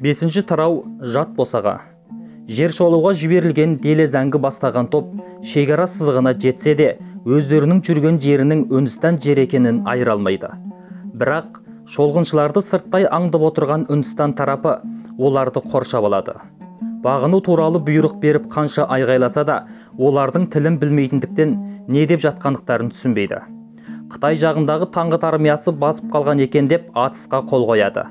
Бесінші тарау жат босаға. Жер шолуға жіберілген деле зәңгі бастаған топ шекара сызығына жетсе де, өздерінің жүрген жерінің Үндістан жері екенін айыра алмайды. Бірақ шолғыншыларды сырттай аңдып отырған Үндістан тарапы оларды қоршап алады. Бағыну туралы бұйрық беріп қанша айғайласа да, олардың тілін білмейтіндіктен не деп жатқандықтарын түсінбейді. Қытай жағындағы Таңғыт армиясы басып қалған екен деп атысқа қол қояды.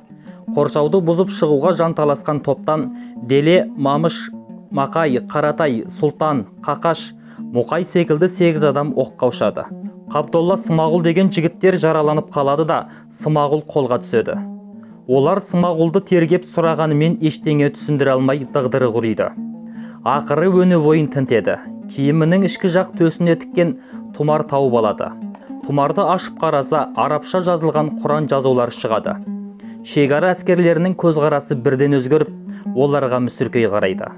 Қоршауды бұзып шығуға жанталасқан топтан Деле, Мамыш, Мақай, Қаратай, Сұлтан, Қақаш, Мұқай секілді 8 адам оққа ұшады. Қабдолла, Смағұл деген жігіттер жараланып қалады да, Смағұл қолға түседі. Олар Смағұлды тергеп сұрағанымен ештеңе түсіндіре алмай дағдыры құриды. Ақыры өне бойын тінтеді. Киімінің ішкі жақ төсіне тіккен тұмар тауып алады. Тұмарды ашып қараса, арабша жазылған Құран жазулары шығады. Шекара әскерлерінің көзқарасы бірден өзгеріп, оларға мүсіркей қарайды.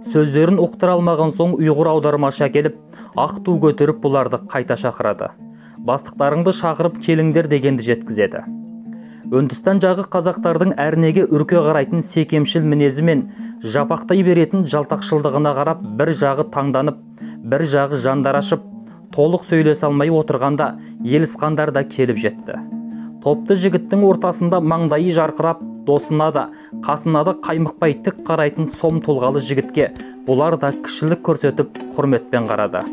Сөздерін ұқтыра алмаған соң ұйғыр аудармашы әкеліп, ақ ту көтеріп бұларды қайта шақырады. Бастықтарыңды шақырып келіңдер дегенді жеткізеді. Үндістан жағы қазақтардың әрнеге үрке қарайтын секемшіл мінезі мен жапақтай беретін жалтақшылдығына қарап, бір жағы таңданып, бір жағы жандар ашып, толық сөйлесе алмай отырғанда Елісқандар да келіп жетті. Топты жігіттің ортасында маңдайы жарқырап, досына да, қасына да қаймықпай тік қарайтын сом тұлғалы жігітке бұлар да кішілік көрсетіп құрметпен қарады.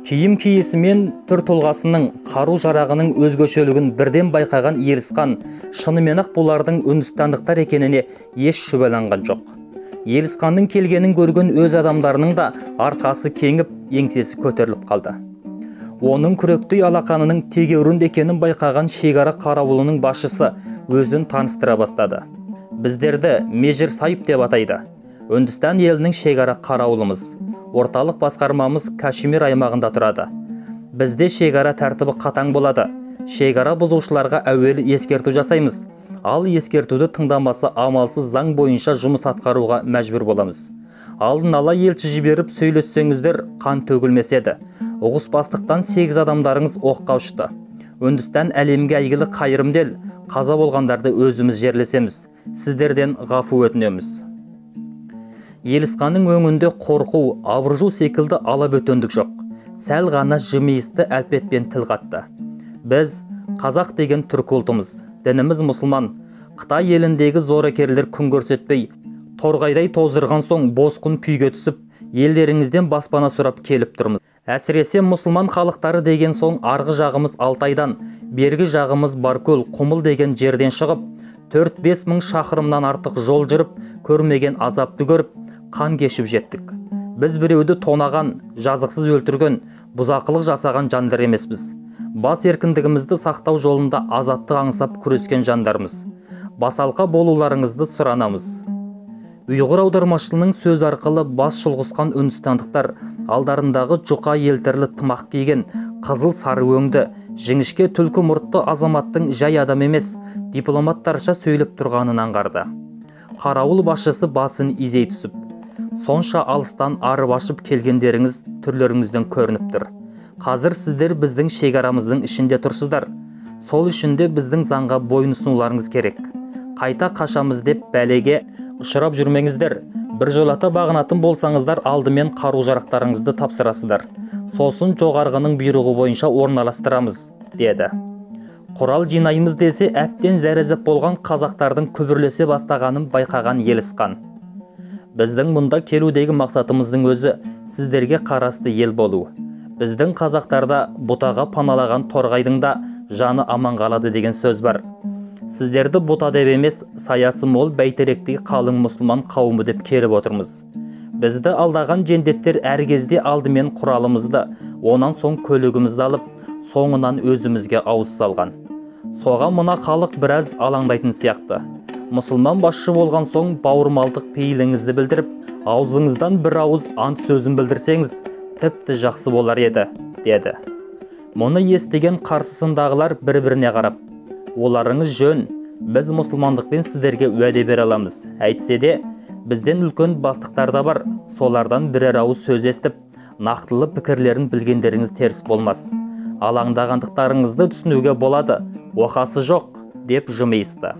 Киім киісімен түр тұлғасының, қару жарағының өзгешелігін бірден байқаған Елісқан шынымен-ақ бұлардың үндістандықтар екеніне еш шүбәланған жоқ. Елісқанның келгенін көрген өз адамдарының да арқасы кеңіп, еңсесі көтеріліп қалды. Оның күректей алақанының тегеурінді екенін байқаған шекара қарауылының басшысы өзін таныстыра бастады. Біздерді Межір Сайып деп атайды. Үндістан елінің шекара қарауылымыз. Орталық басқармамыз Кашмир аймағында тұрады. Бізде шекара тәртібі қатаң болады. Шекара бұзушыларға әуелі ескерту жасаймыз. Ал ескертуді тыңдамаса амалсыз заң бойынша жұмыс атқаруға мәжбүр боламыз. Алдын ала елші жіберіп сөйлессеңіздер қан төгілмес еді. Ұғыспастықтан 8 адамдарыңыз оққа ұшты. Үндістан әлемге әйгілі қайырымды ел, қаза болғандарды өзіміз жерлесеміз. Сіздерден ғафу өтінеміз. Елісқанның өңінде қорқу, абыржу секілді алабөтендік жоқ. Сәл ғана жымиысты әлпетпен тіл қатты. Біз қазақ деген түркі ұлтымыз, дініміз мұсылман. Қытай еліндегі зоракерлер күн көрсетпей, торғайдай тоздырған соң босқын күйге түсіп, елдеріңізден баспана сұрап келіп тұрмыз. Әсіресе мұсылман халықтары деген соң арғы жағымыз Алтайдан, бергі жағымыз Баркөл, Құмыл деген жерден шығып, 4-5 мың шақырымнан артық жол жүріп, көрмеген азапты көріп, қан кешіп жеттік. Біз біреуді тонаған, жазықсыз өлтірген, бұзақылық жасаған жандар емеспіз. Бас еркіндігімізді сақтау жолында азаттық аңсап күрескен жандармыз. Басалқа болуларыңызды сұранамыз. Ұйғыр аудармашының сөз арқылы бас шұлғысқан үндістандықтар алдарындағы жұқа елтірлі тымақ киген, қызыл сары өңді, жіңішке түлкі мұртты азаматтың жай адам емес, дипломаттарша сөйлеп тұрғанын аңғарды. Қарауыл басшысы басын изей түсіп, сонша алыстан арып ашып келгендеріңіз түрлеріңізден көрініп тұр. Қазір сіздер біздің шекарамыздың ішінде тұрсыздар. Сол үшін де біздің заңға бойын ұсынуларыңыз керек. Қайта қашамыз деп бәлеге ұшырап жүрмеңіздер. Бір жолата бағынатын болсаңыздар алдымен қару-жарақтарыңызды тапсырасыздар. Сосын жоғарғының бұйрығы бойынша орналастырамыз, деді. Құрал жинаймыз десе әбден зәрезап болған қазақтардың күбірлесе бастағанын байқаған Елісқан. Біздің мұнда келудегі мақсатымыздың өзі сіздерге қарасты ел болу. Біздің қазақтарда бұтаға паналаған торғайдың да жаны аман қалады деген сөз бар. Сіздерді бұта деп емес, саясы мол бәйтеректей қалың мұсылман қауымы деп келіп отырмыз. Бізді алдаған жендеттер әр кезде алдымен құралымызды, онан соң көлігімізді алып, соңынан өзімізге ауыз салған. Соған мына халық біраз алаңдайтын сияқты. Мұсылман басшы болған соң бауырмалдық пейіліңізді білдіріп, аузыңыздан бір ауыз ант сөзін білдірсеңіз, тіпті жақсы болар еді, деді. Мұны естіген қарсысындағылар бір-біріне қарап, оларыңыз жөн, біз мұсылмандықпен сіздерге уәде бере аламыз. Әйтсе де, бізден үлкен бастықтар да бар, солардан бірер ауыз сөз естіп, нақтылы пікірлерін білгендеріңіз теріс болмас. Алаңдағандықтарыңызды түсінуге болады, оқасы жоқ, деп жымиысты.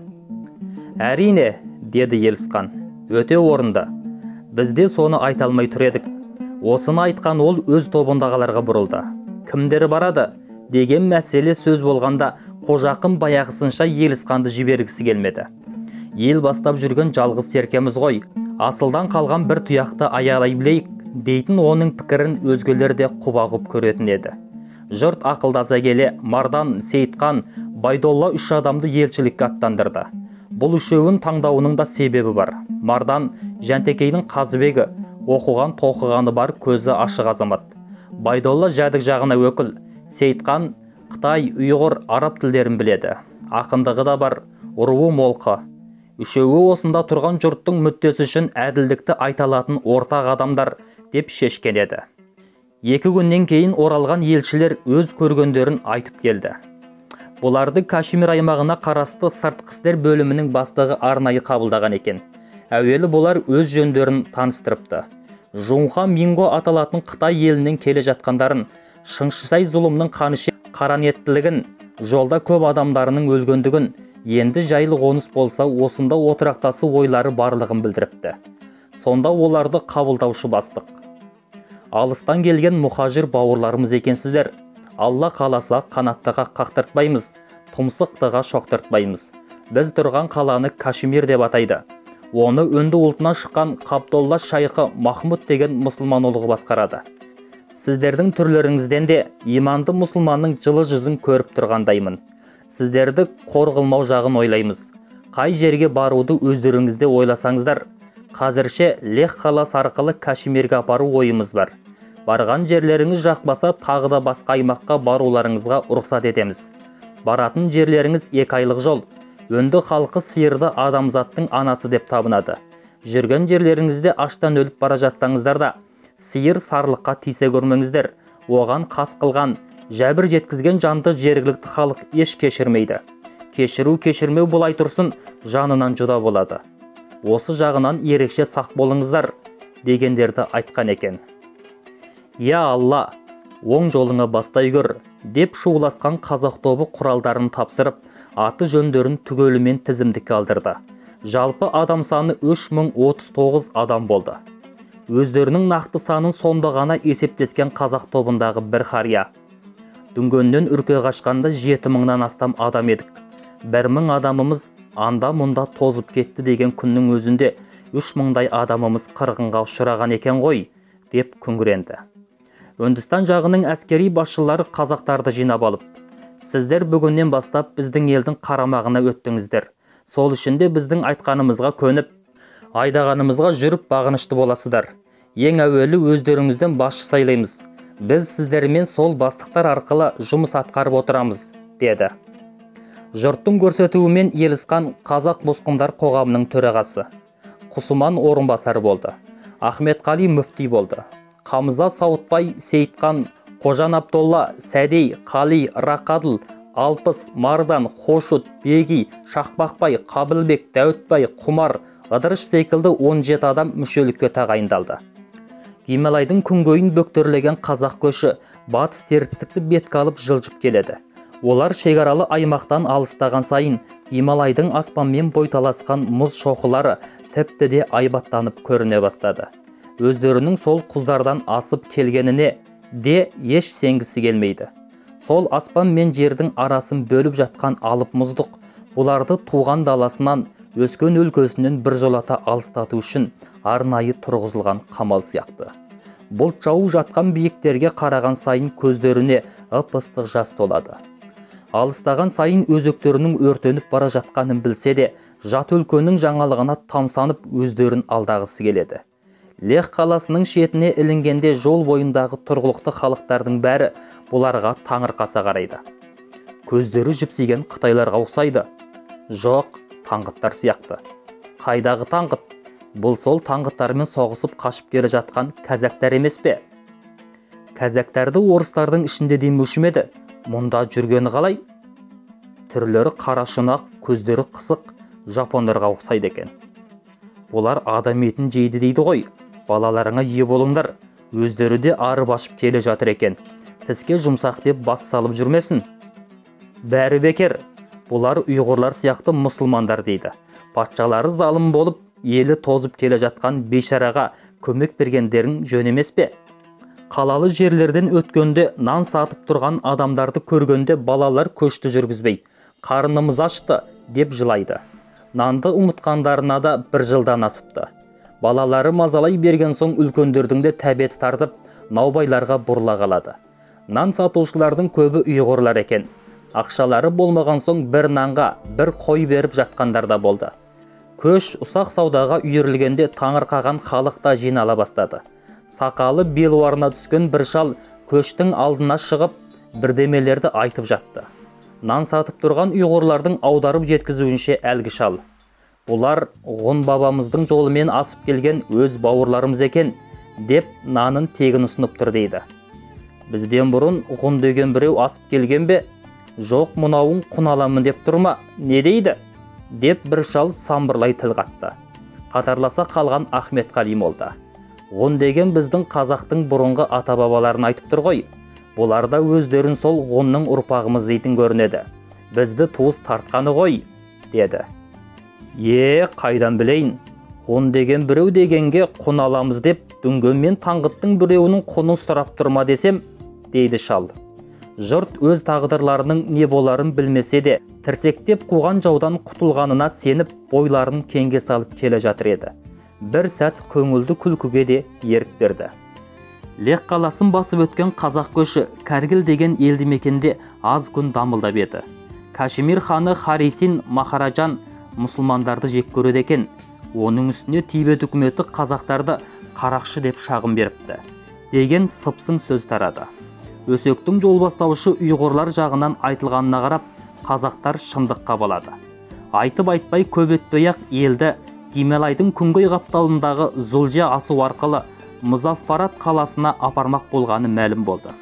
Әрине, деді Елісқан, өте орынды. Біз де соны айта алмай тұр едік. Осыны айтқан ол өз тобындағыларға бұрылды. Кімдер барады деген мәселе сөз болғанда Қожақын баяғысынша Елісқанды жібергісі келмеді. Ел бастап жүрген жалғыз серкеміз ғой, асылдан қалған бір тұяқты аялай білейік дейтін оның пікірін өзгелер де құба-құп көретін еді. Жұрт ақылдаса келе Мардан, Сейітқан, Байдолла үш адамды елшілікке аттандырды. Бұл үшеуін таңдауының да себебі бар. Мардан Жәнтекейдің қазыбегі, оқыған тоқығаны бар көзі ашық азамат. Байдолла жәдік жағына өкіл, Сейітқан қытай, ұйғыр, араб тілдерін біледі. Ақындығы да бар, руы молқы. Үшеуі осында тұрған жұрттың мүддесі үшін әділдікті айта алатын ортақ адамдар деп шешкен еді. 2 күннен кейін оралған елшілер өз көргендерін айтып келді. Бұларды Кашмир аймағына қарасты сыртқы істер бөлімінің бастығы арнайы қабылдаған екен. Әуелі бұлар өз жөндерін таныстырыпты. Жунха Минго аталатын Қытай елінен келе жатқандарын, Шыңшысай зұлымның қанышы қаранеттілігін, жолда көп адамдарының өлгендігін, енді жайлы қоныс болса осында отырақтасы ойлары барлығын білдіріпті. Сонда оларды қабылдаушы бастық. Алыстан келген мұхажир бауырларымыз екенсіздер. Алла қаласа қанаттыға қақтыртпаймыз, тұмсықтыға шоқтыртпаймыз. Біз тұрған қаланы Кашмир деп атайды. Оны үнді ұлтынан шыққан Қабдолла шайқы Махмұд деген мұсылман ұлығы басқарады. Сіздердің түрлеріңізден де иманды мұсылманның жылы жүзін көріп тұрғандаймын. Сіздерді қор қылмау жағын ойлаймыз. Қай жерге баруды өздеріңізде ойласаңыздар. Қазірше Лех қаласы арқылы Кашмирге апару ойымыз бар. Барған жерлеріңіз жақпаса тағы да басқа аймаққа баруларыңызға рұқсат етеміз. Баратын жерлеріңіз 2 айлық жол. Үнді халқы сиырды адамзаттың анасы деп табынады. Жүрген жерлеріңізде аштан өліп бара жатсаңыздар да, сиыр сарлыққа тисе көрмеңіздер. Оған қас қылған, жәбір жеткізген жанды жергілікті халық еш кешірмейді. Кешіру кешірмеу бұлай тұрсын, жанынан жұда болады. Осы жағынан ерекше сақ болыңыздар, дегендерді айтқан екен. Я Алла, оң жолыңа бастай көр, деп шуласқан қазақ тобы құралдарын тапсырып, аты жөндерін түгелімен тізімдікке алдырды. Жалпы адам саны 3039 адам болды. Өздерінің нақты санын сонда ғана есептескен қазақ тобындағы бір қария. Дүнгеннен үрке қашқанда 7000-нан астам адам едік. 1000 адамымыз анда-мұнда тозып кетті деген күннің өзінде 3000-дай адамымыз қырғынға ұшыраған екен ғой, деп күңіренді. Үндістан жағының әскери басшылары қазақтарды жинап алып, сіздер бүгіннен бастап біздің елдің қарамағына өттіңіздер. Сол үшін де біздің айтқанымызға көніп, айдағанымызға жүріп бағынышты боласыздар. Ең әуелі өздеріңізден басшы сайлаймыз. Біз сіздермен сол бастықтар арқылы жұмыс атқарып отырамыз, деді. Жұрттың көрсетуімен Елісқан қазақ босқындар қоғамының төрағасы, Құсыман орынбасары болды. Ахметқали мүфти болды. Қамза Сауытбай, Сейітқан, Қожан Абдолла, Сәдей, Қали, Рақадыл, Алпыс, Мардан, Хошут, Беги, Шақпақбай, Қабылбек, Дәуітбай, Құмар, Ыдырыш секілді 17 адам мүшелікке тағайындалды. Гималайдың күнгейін бөктерлеген қазақ көші батыс терістікті бетке алып жылжып келеді. Олар шекаралы аймақтан алыстаған сайын Гималайдың аспанмен бойталасқан мұз шоқылары тіпті де айбаттанып көріне бастады. Өздерінің сол құздардан асып келгеніне де еш сенгісі келмейді. Сол аспан мен жердің арасын бөліп жатқан алып мұздық бұларды туған даласынан, өскен өлкесінен біржолата алыстату үшін арнайы тұрғызылған қамал сияқты. Бұлт жауып жатқан биіктерге қараған сайын көздеріне ып-ыстық жас толады. Алыстаған сайын өзектерінің өртеніп бара жатқанын білсе де, жат өлкенің жаңалығына тамсанып өздерін алдағысы келеді. Лех қаласының шетіне ілінгенде жол бойындағы тұрғылықты халықтардың бәрі бұларға таңырқаса қарайды. Көздері жіпсиген қытайларға ұқсайды. Жоқ, таңғыттар сияқты. Қайдағы таңғыт? Бұл сол таңғыттармен соғысып қашып келе жатқан казактар емес пе? Казактарды орыстардың ішінде демеуші ме еді? Мұнда жүргені қалай? Түрлері қара шұнақ, көздері қысық, жапондарға ұқсайды екен. Бұлар адам етін жейді дейді ғой. Балаларыңа ие болыңдар. Өздері де арып ашып келе жатыр екен. Тіске жұмсақ деп бас салып жүрмесін. Бәрі бекер. Бұлар ұйғырлар сияқты мұсылмандар дейді. Патшалары залым болып, елі тозып келе жатқан бейшараға көмек бергендерің жөн емес пе? Қалалы жерлерден өткенде нан сатып тұрған адамдарды көргенде балалар көшті жүргізбей, қарнымыз ашты деп жылайды. Нанды ұмытқандарына да бір жылдан асыпты. Балалары мазалай берген соң үлкендердің де тәбеті тартып, наубайларға бұрыла қалады. Нан сатушылардың көбі ұйғырлар екен. Ақшалары болмаған соң бір нанға бір қой беріп жатқандар да болды. Көш ұсақ саудаға үйірілгенде таңырқаған халық та жинала бастады. Сақалы белуарына түскен бір шал көштің алдына шығып, бірдемелерді айтып жатты. Нан сатып тұрған ұйғырлардың аударып жеткізуінше әлгі шал: «Бұлар ғұн бабамыздың жолымен асып келген өз бауырларымыз екен», деп нанын тегін ұсынып тұр дейді. Бізден бұрын ғұн деген біреу асып келген бе? Жоқ, мынауың құн аламын деп тұр ма? Не дейді? Деп бір шал самбырлай тіл қатты. Қатарласа қалған Ахметқали молда: «Ғұн деген біздің қазақтың бұрынғы ата-бабаларын айтып тұр ғой. Бұлар да өздерін сол ғұнның ұрпағымыз дейтін көрінеді. Бізді туыс тартқаны ғой», деді. Е, қайдан білейін? Ғұн деген біреу дегенге құн аламыз деп дүнген мен таңғыттың біреуінің құнын сұрап тұрма десем, дейді шал. Жұрт өз тағдырларының не боларын білмесе де, тірсектеп қуған жаудан құтылғанына сеніп, бойларын кеңге салып келе жатыр еді. Бір сәт көңілді күлкіге де ерік берді. Лек қаласын басып өткен қазақ көші Кәргіл деген елді мекенде аз күн дамылдап еді. Кашмир ханы Харисин Махараджан мұсылмандарды жек көреді екен. Оның үстіне Тибет үкіметі қазақтарды қарақшы деп шағым беріпті деген сыпсың сөз тарады. Өсектің жолбастаушы ұйғырлар жағынан айтылғанына қарап, қазақтар шындыққа балады. Айтып айтпай көп өтпей-ақ елді Гималайдың күнгей қапталындағы Зұлжа асу арқылы Мұзаффарат қаласына апармақ болғаны мәлім болды.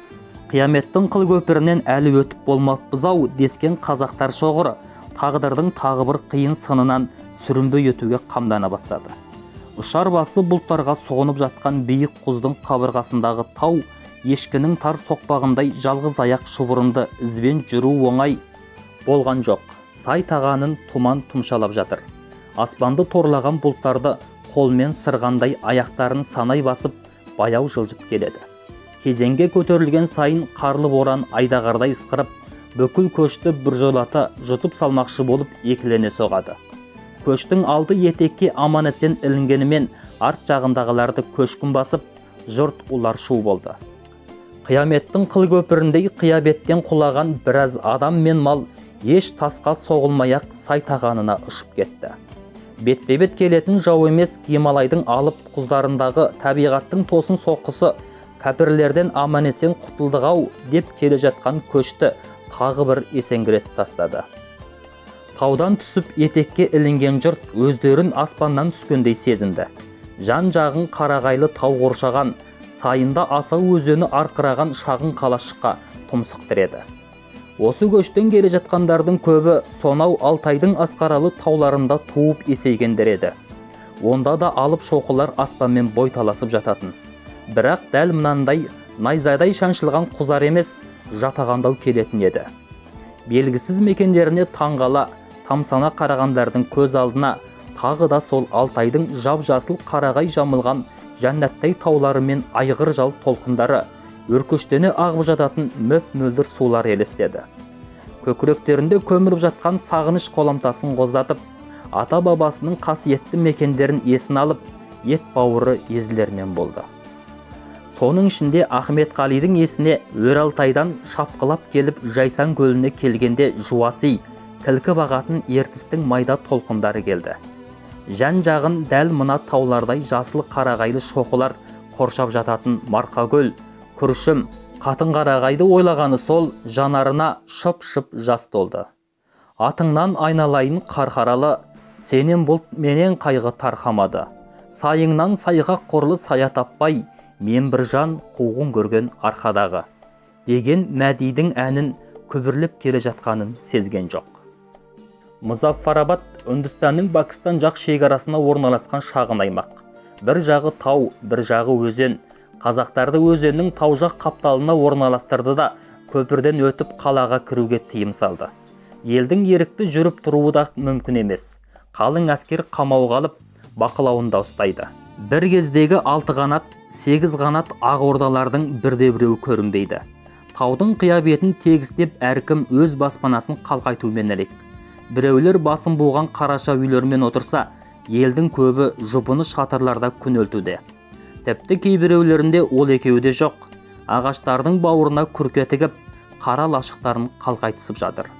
Қияметтің қыл көпірінен әлі өтіп болмаппыз-ау дескен қазақтар шоғыры тағдырдың тағы бір қиын сынынан сүрінбей өтуге қамдана бастады. Ұшар басы бұлттарға соғынып жатқан биік құздың қабырғасындағы тау ешкінің тар соқпағындай жалғыз аяқ шұбырынды ізбен жүру оңай болған жоқ. Сай тағанын тұман тұмшалап жатыр. Аспанды торлаған бұлттарды қолмен сырғандай аяқтарын санай басып, баяу жылжып келеді. Кезеңге көтерілген сайын қарлы боран айдағардай ысқырып, бүкіл көшті біржолата жұтып салмақшы болып екілене соғады. Көштің алды етекке аман-есен ілінгенімен арт жағындағыларды көшкін басып, жұрт улар шу болды. Қияметтің қыл көпіріндей қиябеттен құлаған біраз адам мен мал еш тасқа соғылмай-ақ сай тағанына ұшып кетті. Бетпе-бет келетін жау емес Гималайдың алып құздарындағы табиғаттың тосын соққысы кәпірлерден аман-есен құтылдық-ау деп келе жатқан көшті тағы бір есеңгіретіп тастады. Таудан түсіп етекке ілінген жұрт өздерін аспаннан түскендей сезінді. Жан-жағын қарағайлы тау қоршаған, сайында асау өзені арқыраған шағын қалашыққа тұмсық тіреді. Осы көштен келе жатқандардың көбі сонау Алтайдың асқаралы тауларында туып есейгендер еді. Онда да алып шоқылар аспанмен бой таласып жататын. Бірақ дәл мынандай найзадай шаншылған құзар емес, жатағандау келетін еді. Белгісіз мекендеріне таңғала, тамсана қарағандардың көз алдына тағы да сол Алтайдың жап-жасыл қарағай жамылған жәннаттай таулары мен айғыр жал толқындары, өркештене ағып жататын мөп-мөлдір сулар елестеді. Көкіректерінде көміліп жатқан сағыныш қоламтасын қоздатып, ата-бабасының қасиетті мекендерін есін алып, ет бауыры езілермен болды. Соның ішінде Ахметқалидың есіне Өралтайдан шапқылап келіп Жайсаң көліне келгенде жуаси, кілкі бағатын ертістің майда толқындары келді. Жан-жағын дәл мына таулардай жасыл қарағайлы шоқылар қоршап жататын Марқакөл, Күршім, Қатынқарағайды ойлағаны сол, жанарына шып-шып жас толды. Атыңнан айналайын қарқаралы, сенен бұлт менен қайғы тарқамады. Сайыңнан сайғақ қорлы сая таппай, мен бір жан қуғын көрген арқадағы, деген Мәдидің әнін күбірлеп келе жатқанын сезген жоқ. Мұзаффарабад Үндістанның Пәкістан жақ шекарасына орналасқан шағын аймақ. Бір жағы тау, бір жағы өзен. Қазақтарды өзеннің тау жақ қапталына орналастырды да, көпірден өтіп қалаға кіруге тыйым салды. Елдің ерікті жүріп тұруы да мүмкін емес. Қалың әскер қамауға алып, бақылауында ұстайды. Бір кездегі 6 қанат, 8 қанат ақ ордалардың бірде-біреуі көрінбейді. Таудың қия бетін тегістеп әркім өз баспанасын қалқайтумен әлек. Біреулер басын буған қараша үйлермен отырса, елдің көбі жұпыны шатырларда күнелтуде. Тіпті кейбіреулерінде ол екеуі де жоқ. Ағаштардың бауырына күрке тігіп, қара лашықтарын қалқайтысып жатыр.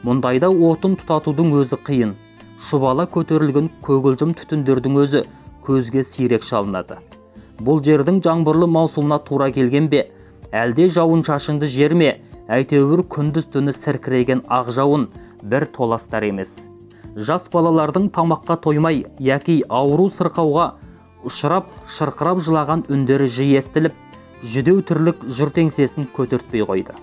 Мұндайда отын тұтатудың өзі қиын. Шұбала көтерілген көгілжім түтіндердің өзі көзге сирек шалынады. Бұл жердің жаңбырлы маусымына тура келген бе, әлде жауын-шашынды жер ме, әйтеуір күндіз-түні сіркіреген ақ жауын бір толастар емес. Жас балалардың тамаққа тоймай, яки ауру сырқауға ұшырап, шырқырап жылаған үндері жиі естіліп, жүдеу тірлік жұрт еңсесін көтертпей қойды.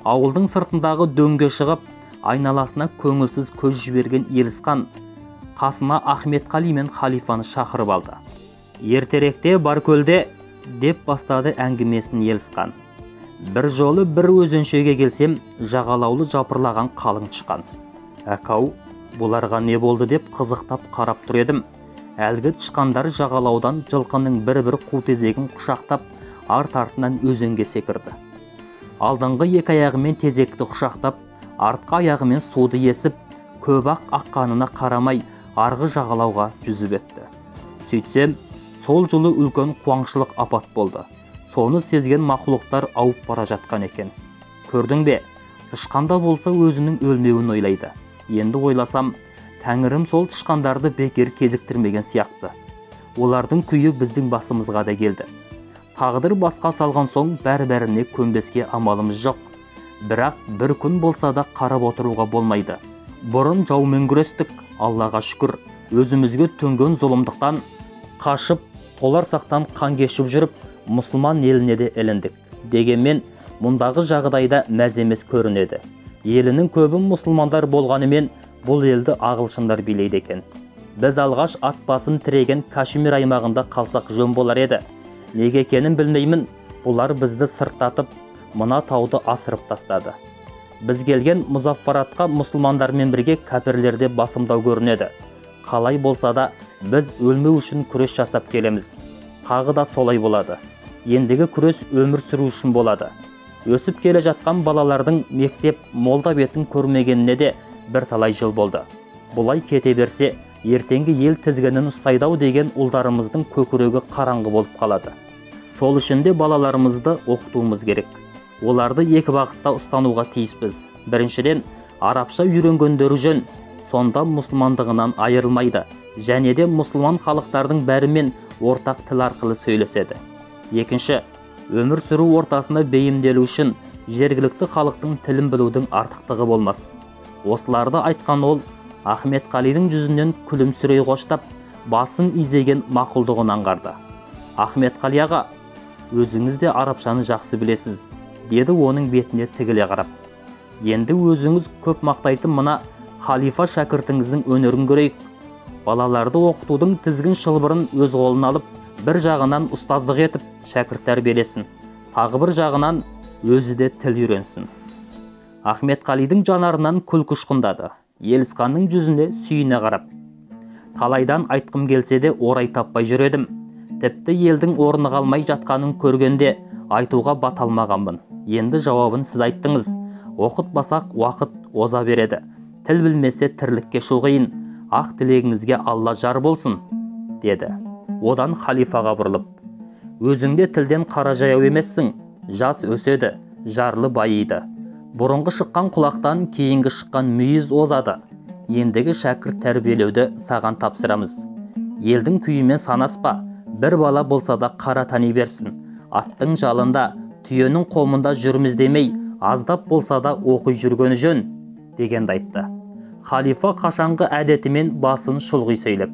Ауылдың сыртындағы дөңге шығып, айналасына көңілсіз көз жіберген Елісқан қасына Ахметқали мен Халифаны шақырып алды. Ертеректе Баркөлде, деп бастады әңгімесін Елісқан. Бір жолы бір өзеншеге келсем, жағалаулы жапырлаған қалың тышқан. Әкау, бұларға не болды деп қызықтап қарап тұр едім. Әлгі тышқандар жағалаудан жылқының бір-бір қу тезегін құшақтап, арт-артынан өзенге секірді. Алдыңғы екі аяғымен тезекті құшақтап, артқы аяғымен суды есіп, көбақ аққанына қарамай арғы жағалауға жүзіп өтті. Сөйтсем, сол жылы үлкен қуаңшылық апат болды. Соны сезген мақұлықтар ауып бара жатқан екен. Көрдің бе, тышқанда болса өзінің өлмеуін ойлайды. Енді ойласам, тәңірім сол тышқандарды бекер кезіктірмеген сияқты. Олардың күйі біздің басымызға да келді. Тағдыр басқа салған соң бәрі-бәріне көнбеске амалымыз жоқ. Бірақ бір күн болса да қарап отыруға болмайды. Бұрын жаумен күрестік, Аллаға шүкір, өзімізге төнген зұлымдықтан қашып, толарсақтан қан кешіп жүріп, мұсылман еліне де іліндік. Дегенмен, мұндағы жағдайда мәз емес көрінеді. Елінің көбі мұсылмандар болғанымен, бұл елді ағылшындар билейді екен. Біз алғаш ат басын тіреген Кашмир аймағында қалсақ жөн болар еді. Неге екенін білмеймін, бұлар бізді сырттатып, мына тауды асырып тастады. Біз келген Мұзаффаратқа мұсылмандармен бірге кәпірлерде басымдау көрінеді. Қалай болса да, біз өлмеу үшін күрес жасап келеміз. Тағы да солай болады. Ендігі күрес өмір сүру үшін болады. Өсіп келе жатқан балалардың мектеп, молда бетін көрмегеніне де бірталай жыл болды. Бұлай кете берсе, ертеңгі ел тізгінін ұстайды-ау деген ұлдарымыздың көкірегі қараңғы болып қалады. Сол үшін де балаларымызды оқытуымыз керек. Оларды екі бағытта ұстануға тиіспіз. Біріншіден, арабша үйренгендері жөн, сонда мұсылмандығынан айырылмайды. Және де мұсылман халықтардың бәрімен ортақ тіл арқылы сөйлеседі. Екінші, өмір сүру ортасына бейімделу үшін жергілікті халықтың тілін білудің артықтығы болмас. Осыларды айтқан ол, Ахметқалидың жүзінен күлімсірей қоштап, басын изеген мақұлдығын аңғарды. Ахметқали аға, өзіңіз де арабшаны жақсы білесіз, деді оның бетіне тігіле қарап. Енді өзіңіз көп мақтайтын мына халифа шәкіртіңіздің өнерін көрейік. Балаларды оқытудың тізгін шылбырын өз қолына алып, бір жағынан ұстаздық етіп, шәкірт тәрбиелесін, тағы бір жағынан өзі де тіл үйренсін. Ахметқалидың жанарынан күлкі ұшқындады. Елісқанның жүзіне сүйіне қарап. Талайдан айтқым келсе де орай таппай жүр едім. Тіпті елдің орны қалмай жатқанын көргенде айтуға бата алмағанмын. Енді жауабын сіз айттыңыз. Оқытпасақ уақыт оза береді. Тіл білмесе тірлік кешу қиын. Ақ тілегіңізге Алла жар болсын, деді. Одан халифаға бұрылып. Өзіңде тілден қара жаяу емессің. Жас өседі, жарлы байиды. Бұрынғы шыққан құлақтан кейінгі шыққан мүйіз озады. Ендігі шәкірт тәрбиелеуді саған тапсырамыз. Елдің күйімен санаспа, бір бала болса да қара тани берсін. Аттың жалында, түйенің қомында жүрміз демей, аздап болса да оқи жүргені жөн, дегенді айтты. Халифа қашанғы әдетімен басын шұлғи сөйлеп.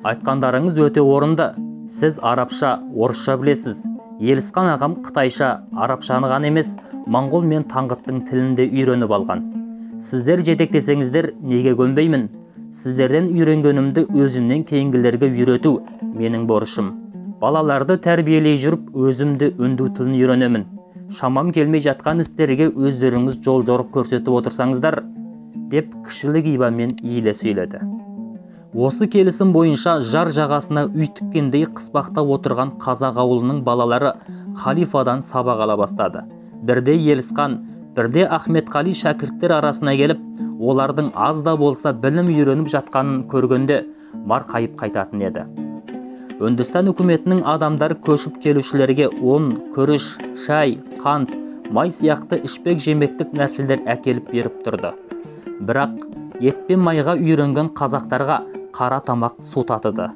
Айтқандарыңыз өте орынды. Сіз арабша, орысша білесіз. Елісқан ағам қытайша, арабшаны ғана емес, моңғол мен таңғыттың тілінде үйреніп алған. Сіздер жетектесеңіздер, неге көнбеймін? Сіздерден үйренгенімді өзімнен кейінгілерге үйрету менің борышым. Балаларды тәрбиелей жүріп, өзім де үнду тілін үйренемін. Шамам келмей жатқан істерге өздеріңіз жол жорық көрсетіп отырсаңыздар, деп кішілік ибамен иіле сөйледі. Осы келісім бойынша жар жағасына үй тіккендей қыспақта отырған қазақ ауылының балалары халифадан сабақ ала бастады. Бірде Елісқан, бірде Ахметқали шәкірттер арасына келіп, олардың аз да болса білім үйреніп жатқанын көргенде марқайып қайтатын еді. Үндістан үкіметінің адамдары көшіп келушілерге ұн, күріш, шай, қант, май сияқты ішпек-жемектік нәрселер әкеліп беріп тұрды. Бірақ ет пен майға үйренген қазақтарға қара тамақ су татыды.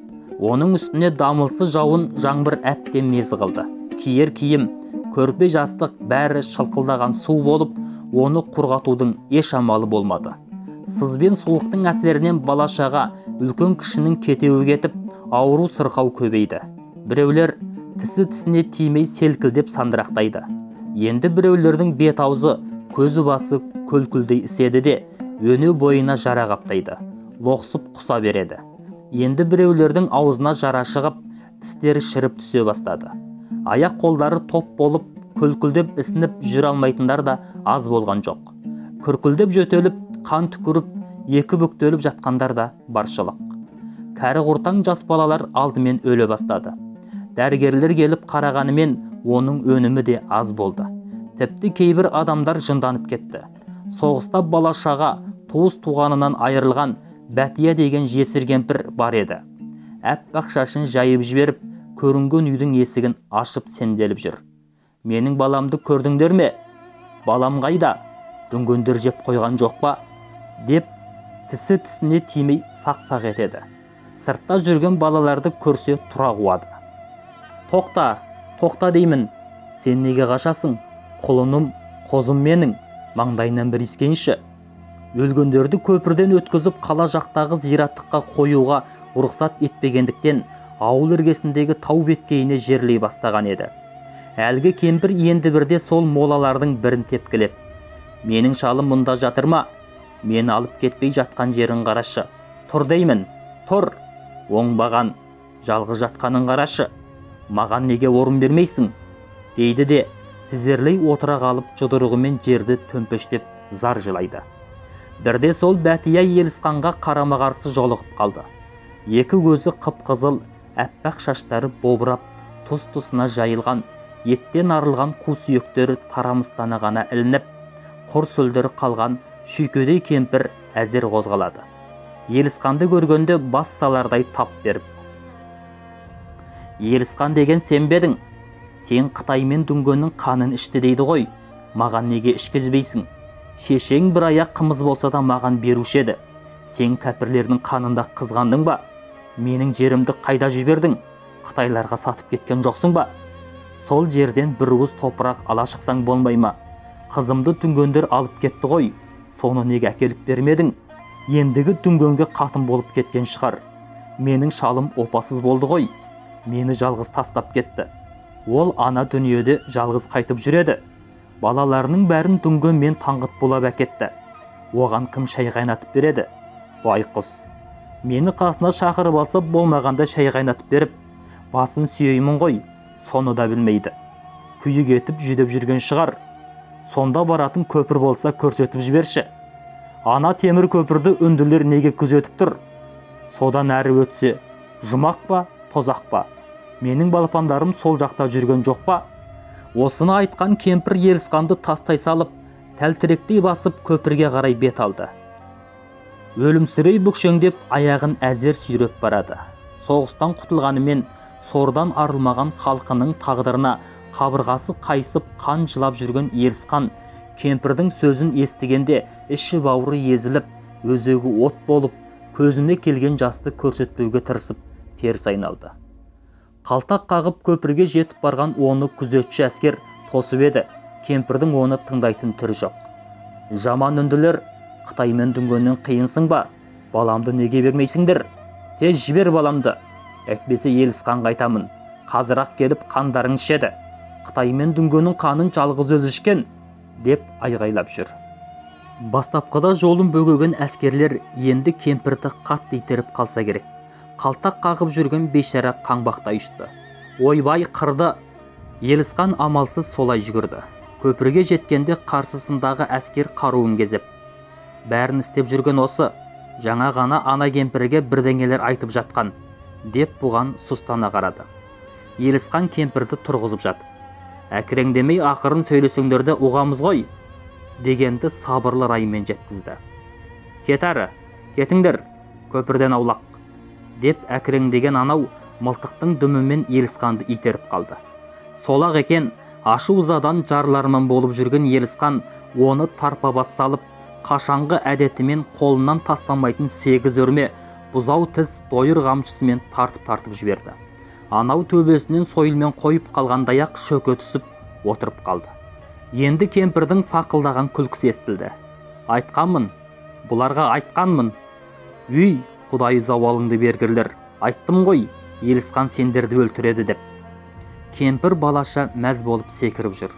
Оның үстіне дамылсыз жауын жаңбыр әбден мезі қылды. Киер киім, көрпе жастық бәрі шылқылдаған су болып, оны құрғатудың еш амалы болмады. Сыз бен суықтың әсерінен бала-шаға, үлкен кішінің кетеуі кетіп, ауру сырқау көбейді. Біреулер тісі тісіне тимей селкілдеп сандырақтайды. Енді біреулердің бет аузы, көзі басы көлкілдей іседі де, өне бойына жара қаптайды, лоқсып құса береді. Енді біреулердің аузына жара шығып, тістері шіріп түсе бастады. Аяқ қолдары топ болып, көлкілдеп ісініп жүре алмайтындар да аз болған жоқ. Күркілдеп жөтеліп, қан түкіріп, екі бүктеліп жатқандар да баршылық. Кәрі құртаң жас балалар алдымен өле бастады. Дәрігерлер келіп қарағанымен оның өнімі де аз болды. Тіпті кейбір адамдар жынданып кетті. Соғыста бала-шаға, туыс туғанынан айырылған Бәтия деген жесір кемпір бар еді. Әппақ шашын жайып жіберіп, көрінген үйдің есігін ашып сенделіп жүр. Менің баламды көрдіңдер ме? Балам қайда? Дүнгендер жеп қойған жоқ па? Деп тісі тісіне тимей сақ-сақ етеді. Сыртта жүрген балаларды көрсе тұра қуады. Тоқта, тоқта деймін. Сен неге қашасың? Құлыным, қозым менің, маңдайынан бір иіскенші. Өлгендерді көпірден өткізіп қала жақтағы зираттыққа қоюға рұқсат етпегендіктен ауыл іргесіндегі тау беткейіне жерлей бастаған еді. Әлгі кемпір енді бірде сол молалардың бірін тепкілеп, менің шалым мұнда жатыр ма? Мені алып кетпей жатқан жерін қарашы. Тұр деймін, тұр. Оңбаған, жалғыз жатқанын қарашы. Маған неге орын бермейсің? Дейді де, тізерлей отыра қалып жұдырығымен жерді төмпештеп зар жылайды. Бірде сол Бәтия Елісқанға қарама-қарсы жолығып қалды. Екі көзі қып-қызыл, әппақ шаштары бобырап, тұс-тұсына жайылған, еттен арылған қу сүйектері тарамыстана ғана ілініп, құр сүлдері қалған шүйкедей кемпір әзер қозғалады. Елісқанды көргенде бас салардай тап беріп, Елісқан деген сен бе едің? Сен Қытай мен дүнгеннің қанын ішті дейді ғой. Маған неге ішкізбейсің? Шешең бір аяқ қымыз болса да маған беруші еді. Сен кәпірлердің қанында қызғандың ба? Менің жерімді қайда жібердің? Қытайларға сатып кеткен жоқсың ба? Сол жерден бір уыс топырақ ала шықсаң болмай ма? Қызымды дүнгендер алып кетті ғой. Соны неге әкеліп бермедің? Ендігі дүнгенге қатын болып кеткен шығар. Менің шалым опасыз болды ғой. Мені жалғыз тастап кетті. Ол ана дүниеде жалғыз қайтып жүреді. Балаларының бәрін дүнген мен таңғыт болып әкетті. Оған кім шай қайнатып береді? Байқұс. Мені қасына шақырып алса болмағанда шай қайнатып беріп, басын сүйеймін ғой, соны да білмейді. Күйі кетіп жүдеп жүрген шығар. Сонда баратын көпір болса көрсетіп жіберші. Ана темір көпірді үнділер неге күзетіп тұр? Содан әрі өтсе, жұмақ па, тозақ па? Менің балапандарым сол жақта жүрген жоқ па? Осыны айтқан кемпір Елісқанды тастай салып, тәлтіректей басып көпірге қарай бет алды. Өлімсірей бүкшеңдеп аяғын әзер сүйреп барады. Соғыстан құтылғанымен сордан арылмаған халқының тағдырына қабырғасы қайысып қан жылап жүрген Елісқан кемпірдің сөзін естігенде іші бауыры езіліп, өзегі от болып, көзіне келген жасты көрсетпеуге тырысып теріс айналды. Қалтақ қағып көпірге жетіп барған оны күзетші әскер тосып еді. Кемпірдің оны тыңдайтын түрі жоқ. Жаман үнділер, Қытай мен дүнгеннен қиынсың ба? Баламды неге бермейсіңдер? Тез жібер баламды. Әйтпесе Елісқанға айтамын. Қазір-ақ келіп қандарың ішеді. Қытай мен дүнгеннің қанын жалғыз өзі ішкен, деп айғайлап жүр. Бастапқыда жолын бөгеген әскерлер енді кемпірді қатты итеріп қалса керек. Қалтақ қағып жүрген бейшара қаңбақтай ұшты. Ойбай қырды. Елісқан амалсыз солай жүгірді. Көпірге жеткенде қарсысындағы әскер қаруын кезеп, Бәрін істеп жүрген осы. Жаңа ғана ана кемпірге бірдеңелер айтып жатқан, деп бұған сұстана қарады. Елісқан кемпірді тұрғызып жатып, әкіреңдемей ақырын сөйлесеңдер де ұғамыз ғой, дегенді сабырлы раймен жеткізді. Кет әрі, кетіңдер, көпірден аулақ, деп әкіреңдеген анау мылтықтың дүмімен Елісқанды итеріп қалды. Солақ екен, ашу ызадан жарларман болып жүрген Елісқан оны тарпа бас салып, қашанғы әдетімен қолынан тастамайтын 8 өрме бұзау тіс дойыр қамшысымен тартып-тартып жіберді. Анау төбесінен сойылмен қойып қалғандай-ақ шөке түсіп отырып қалды. Енді кемпірдің сақылдаған күлкісі естілді. Айтқанмын, бұларға айтқанмын. Үй, құдайы зауалыңды бергірлер, айттым ғой, Елісқан сендерді өлтіреді деп. Кемпір балаша мәз болып секіріп жүр.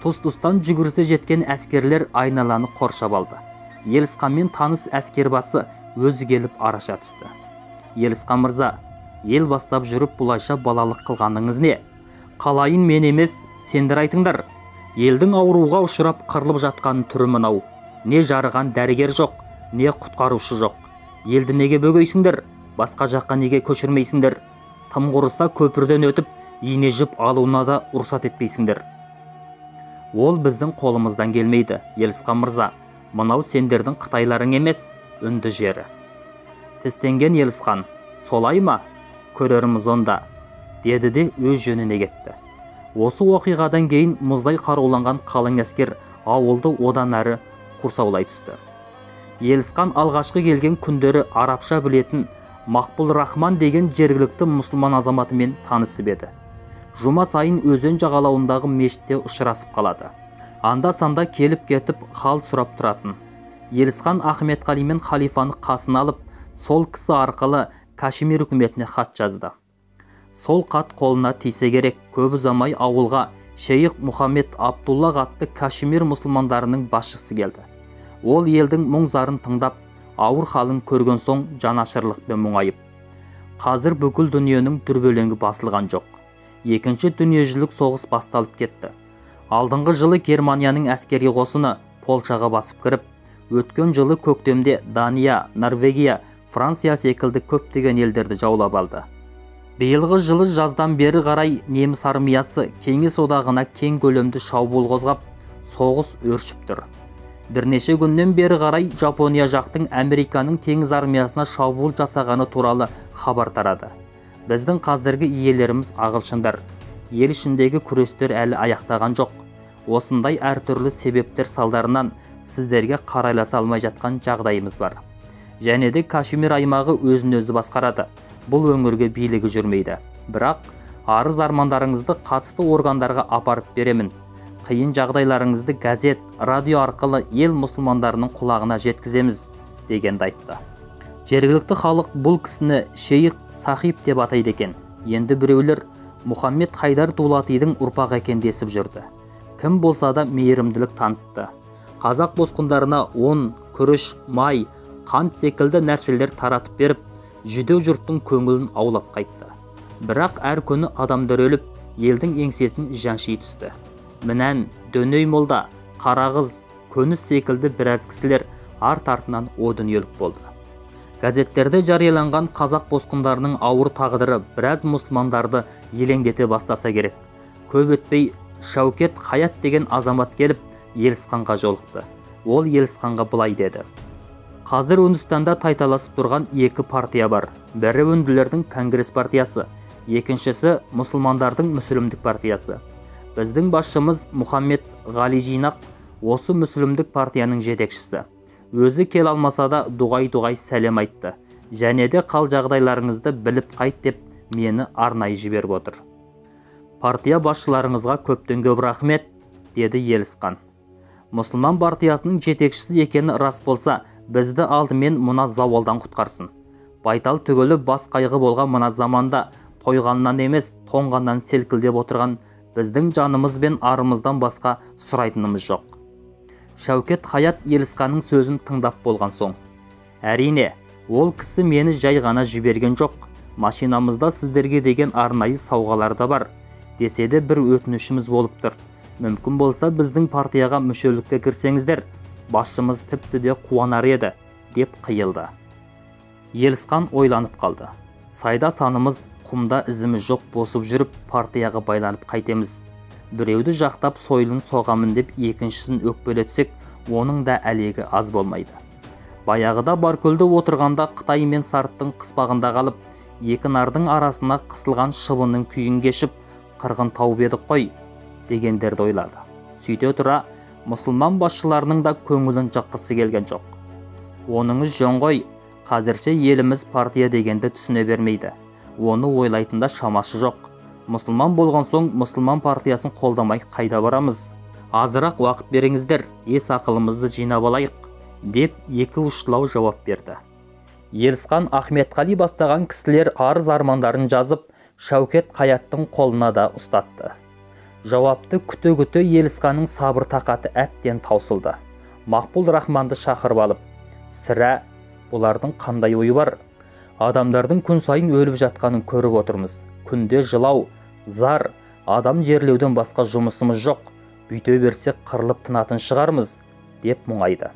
Тұс-тұстан жүгірсе жеткен әскерлер айналаны қоршап алды. Елісқанмен таныс әскербасы өзі келіп араша түсті. Елісқан мырза, ел бастап жүріп бұлайша балалық қылғаныңыз не? Қалайын мен емес, сендер айтыңдар. Елдің ауруға ұшырап қырылып жатқан түрі мынау. Не жарыған дәрігер жоқ, не құтқарушы жоқ. Елді неге бөгейсіңдер? Басқа жаққа неге көшірмейсіңдер? Тым құрыса көпірден өтіп, ине жіп алуына да рұқсат етпейсіңдер. Ол біздің қолымыздан келмейді, Елісқан мырза. Мынау сендердің қытайларың емес, үнді жері. Тістенген Елісқан, солай ма? Көрерміз онда, деді де өз жөніне кетті. Осы оқиғадан кейін мұздай қаруланған қалың әскер ауылды одан әрі құрсаулай түсті. Елісқан алғашқы келген күндері арабша білетін Мақбұл Рахман деген жергілікті мұсылман азаматымен танысып еді. Жұма сайын өзен жағалауындағы мешітте ұшырасып қалады. Анда-санда келіп-кетіп хал сұрап тұратын. Елісқан Ахметқали мен халифаны қасына алып, сол кісі арқылы Кашмир үкіметіне хат жазды. Сол хат қолына тисе керек, көп ұзамай ауылға шейх Мұхаммед Абдуллах атты Кашмир мұсылмандарының басшысы келді. Ол елдің мұң-зарын тыңдап, ауыр халын көрген соң жанашырлықпен мұңайып, қазір бүкіл дүниенің дүрбелеңі басылған жоқ. Екінші дүниежүзілік соғыс басталып кетті. Алдыңғы жылы Германияның әскери қосыны Польшаға басып кіріп, өткен жылы көктемде Дания, Норвегия, Франция секілді көптеген елдерді жаулап алды. Биылғы жылы жаздан бері қарай неміс армиясы Кеңес одағына кең көлемді шабуыл қозғап, соғыс өршіп тұр. Бірнеше күннен бері қарай Жапония жақтың Американың теңіз армиясына шабуыл жасағаны туралы хабар тарады. Біздің қазіргі иелеріміз ағылшындар. Ел ішіндегі күрестер әлі аяқтаған жоқ. Осындай әртүрлі себептер салдарынан сіздерге қарайласа алмай жатқан жағдайымыз бар. Және де Кашмир аймағы өзін өзі басқарады. Бұл өңірге билігі жүрмейді. Бірақ арыз армандарыңызды қатысты органдарға апарып беремін. Қиын жағдайларыңызды газет, радио арқылы ел мұсылмандарының құлағына жеткіземіз, дегенді айтты. Жергілікті халық бұл кісіні шейх Сахиб деп атайды екен. Енді біреулер Мұхаммед Хайдар Дулатидің ұрпағы екен десіп жүрді. Кім болса да мейірімділік танытты. Қазақ босқындарына ұн, күріш, май, қант секілді нәрселер таратып беріп, жүдеу жұрттың көңілін аулап қайтты. Бірақ әр күні адамдар өліп, елдің еңсесін жанши түсті. Мінән, Дөней молда, Қарағыз, Көніс секілді біраз кісілер арт-артынан о дүниелік болды. Газеттерде жарияланған қазақ босқындарының ауыр тағдыры біраз мұсылмандарды елеңдете бастаса керек. Көп өтпей Шәукет Хаят деген азамат келіп Елісқанға жолықты. Ол Елісқанға былай деді. Қазір Үндістанда тайталасып тұрған екі партия бар. Бірі үнділердің Конгресс партиясы, екіншісі мұсылмандардың Мүсілімдік партиясы. Біздің басшымыз Мұхаммед Ғали Жинақ осы Мүсілімдік партияның жетекшісі. Өзі келе алмаса да дұғай-дұғай сәлем айтты. Және де қал жағдайларыңызды біліп қайт деп мені арнайы жіберіп отыр. Партия басшыларыңызға көптен көп рахмет, деді Елісқан. Мұсылман партиясының жетекшісі екені рас болса, бізді алдымен мына зауалдан құтқарсын. Байтал түгілі бас қайғы болған мына заманда тойғаннан емес, тоңғаннан селкілдеп отырған біздің жанымыз бен арымыздан басқа сұрайтынымыз жоқ. Шәукет Хаят Елісқанның сөзін тыңдап болған соң, әрине, ол кісі мені жай ғана жіберген жоқ. Машинамызда сіздерге деген арнайы сауғалар да бар. Десе де бір өтінішіміз болып тұр. Мүмкін болса біздің партияға мүшелікке кірсеңіздер, Басшымыз тіпті де қуанар еді, деп қиылды. Елісқан ойланып қалды. Сайда санымыз, құмда ізіміз жоқ босып жүріп, партияға байланып қайтеміз. Біреуді жақтап сойылын соғамын деп екіншісін өкпелетсек, оның да әлегі аз болмайды. Баяғыда Баркөлде отырғанда Қытай мен Сарттың қыспағында қалып, екі нардың арасына қысылған шыбынның күйін кешіп, қырғын тауып едік қой, дегендерді ойлады. Сөйте тұра, мұсылман басшыларының да көңілін жыққысы келген жоқ. Оныңыз жөн ғой, қазірше еліміз партия дегенді түсіне бермейді. Оны ойлайтын да шамасы жоқ. Мұсылман болған соң мұсылман партиясын қолдамай қайда барамыз? Азырақ уақыт беріңіздер, ес ақылымызды жинап алайық, деп екі ұштылау жауап берді. Елісқан Ахметқали бастаған кісілер арыз армандарын жазып, Шәукет Қаяттың қолына да ұстатты. Жауапты күте-күте Елісқанның сабыр тақаты әбден таусылды. Мақбұл Рахманды шақырып алып, сірә, бұлардың қандай ойы бар? Адамдардың күн сайын өліп жатқанын көріп отырмыз. Күнде жылау, зар, адам жерлеуден басқа жұмысымыз жоқ. Бүйте берсек қырылып тынатын шығармыз, деп мұңайды.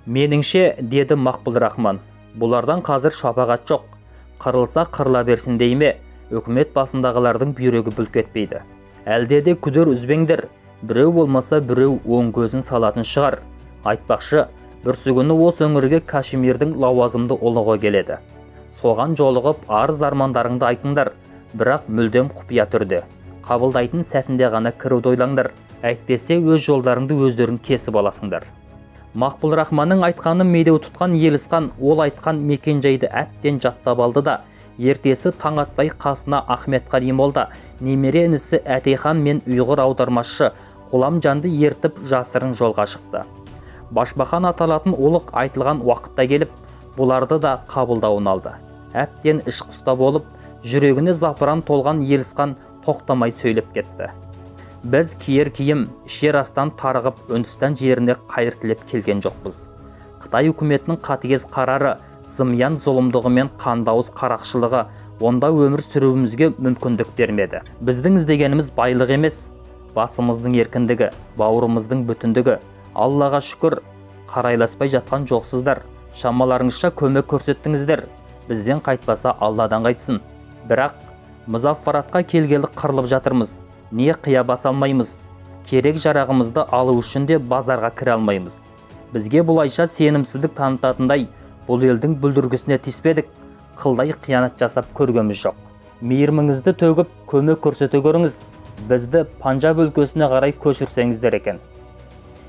Меніңше, деді Мақбұл Рахман, бұлардан қазір шапағат жоқ. Қырылса қырыла берсін дей ме, үкімет басындағылардың бүйрегі бүлк етпейді. Әлде де күдер үзбеңдер, біреу болмаса біреу оң көзін салатын шығар. Айтпақшы, бүрсігүні осы өңірге Кашмирдің лауазымды ұлығы келеді. Соған жолығып арыз армандарыңды айтыңдар, бірақ мүлдем құпия түрде. Қабылдайтын сәтінде ғана кіруді ойлаңдар, әйтпесе өз жолдарыңды өздерің кесіп аласыңдар. Мақбұл Рахманның айтқанын медеу тұтқан Елісқан ол айтқан мекен-жайды әбден жаттап алды да, ертесі таң атпай қасына Ахметқали молда, немере інісі Әтейхан мен ұйғыр аудармашы Ғұламжанды ертіп жасырын жолға шықты. Башбақан аталатын ұлық айтылған уақытта келіп, бұларды да қабылдауын алды. Әбден іш құста болып, жүрегіне запыран толған Елісқан тоқтамай сөйлеп кетті. Біз киер киім, ішер астан тарығып, Үндістан жеріне қайыр тілеп келген жоқпыз. Қытай үкіметінің қатыгез қарары, зымиян зұлымдығы мен қандауыз қарақшылығы онда өмір сүруімізге мүмкіндік бермеді. Біздің іздегеніміз байлық емес, басымыздың еркіндігі, бауырымыздың бүтіндігі. Аллаға шүкір, қарайласпай жатқан жоқсыздар. Шамаларыңызша көмек көрсеттіңіздер. Бізден қайтпаса Алладан қайтсын. Бірақ Мұзаффаратқа келгелі қырылып жатырмыз. Не қия баса алмаймыз. Керек жарағымызды алу үшін де базарға кіре алмаймыз. Бізге бұлайша сенімсіздік танытатындай бұл елдің бүлдіргісіне тиіспедік. Қылдай қиянат жасап көргеніміз жоқ. Мейіріміңізді төгіп көмек көрсете көріңіз. Бізді Панджаб өлкесіне қарай көшірсеңіздер екен.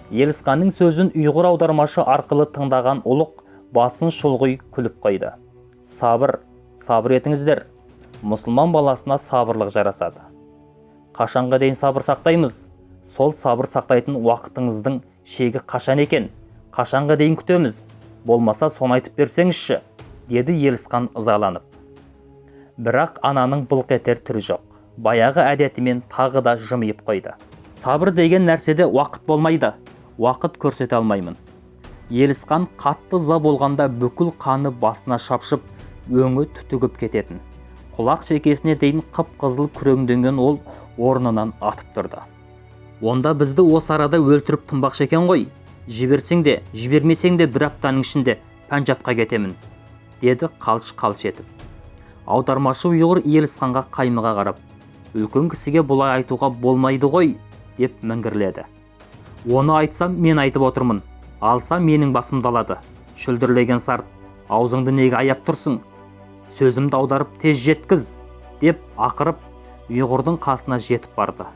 Елісқанның сөзін ұйғыр аудармашы арқылы тыңдаған ұлық басын шұлғи күліп қойды. Сабыр, сабыр етіңіздер. Мұсылман баласына сабырлық жарасады. Қашанға дейін сабыр сақтаймыз? Сол сабыр сақтайтын уақытыңыздың шегі қашан екен? Қашанға дейін күтеміз? Болмаса соны айтып берсеңізші, деді Елісқан ызаланып. Бірақ ананың былқ етер түрі жоқ. Баяғы әдетімен тағы да жымиып қойды. Сабыр деген нәрседе уақыт болмайды. Уақыт көрсете алмаймын. Елісқан қатты ыза болғанда бүкіл қаны басына шапшып, өңі түтігіп кететін. Құлақ шекесіне дейін қып-қызыл күреңденген ол орнынан атып тұрды. Онда бізді осы арада өлтіріп тынбақшы екен ғой. Жіберсең де, жібермесең де бір аптаның ішінде Панджабқа кетемін, деді қалш-қалш етіп. Аудармашы ұйғыр Елісқанға қаймыға қарап, үлкен кісіге бұлай айтуға болмайды ғой, деп міңгірледі. Оны айтсам мен айтып отырмын, алса менің басымды алады. Шүлдірлеген сарт, аузыңды неге аяп тұрсың? Сөзімді аударып тез жеткіз, деп ақырып ұйғырдың қасына жетіп барды.